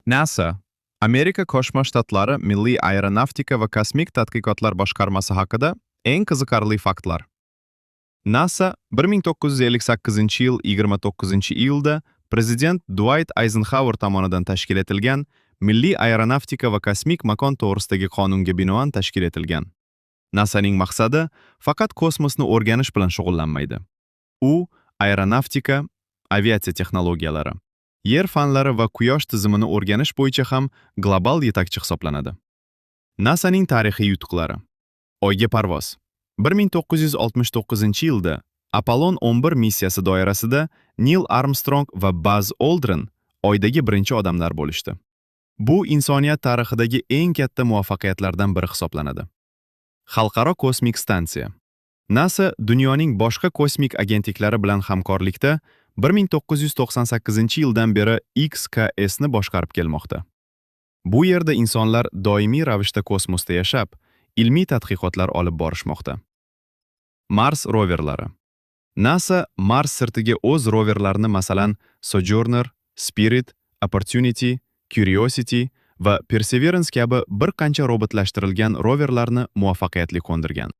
NASA, Amerika Qo'shma Shtatlari Milliy aeronavtika va kosmik tadqiqotlar boshqarmasi haqida eng qiziqarli faktlar. NASA 1958-yil 29-iyulda prezident Duayt Ayzenxauer tomonidan tashkil etilgan Milliy aeronavtika va kosmik makon to'g'risidagi qonunga binoan tashkil etilgan. NASAning maqsadi faqat kosmosni o'rganish bilan shug'ullanmaydi. U aeronavtika, aviatsiya texnologiyalari, yer fanlari va quyosh tizimini o'rganish bo'yicha ham global yetakchi hisoblanadi. NASAning tarixiy yutuqlari. Oyga parvoz. 1969-yilda Apollon 11 missiyasi doirasida Nil Armstrong va Buzz Aldrin Oydagi birinchi odamlar bo'lishdi. Bu insoniyat tarixidagi eng katta muvaffaqiyatlardan biri hisoblanadi. Xalqaro kosmik stansiya. NASA dunyoning boshqa kosmik agentliklari bilan hamkorlikda 1998-yildan beri XKS ni boshqarib kelmoqda. Bu yerda insonlar doimiy ravishda kosmosda yashab, ilmiy tadqiqotlar olib borishmoqda. Mars roverlari. NASA Mars sirtiga o'z roverlarini, masalan, Sojourner, Spirit, Opportunity, Curiosity va Perseverance kabi bir qancha robotlashtirilgan roverlarni muvaffaqiyatli qo'ndirgan.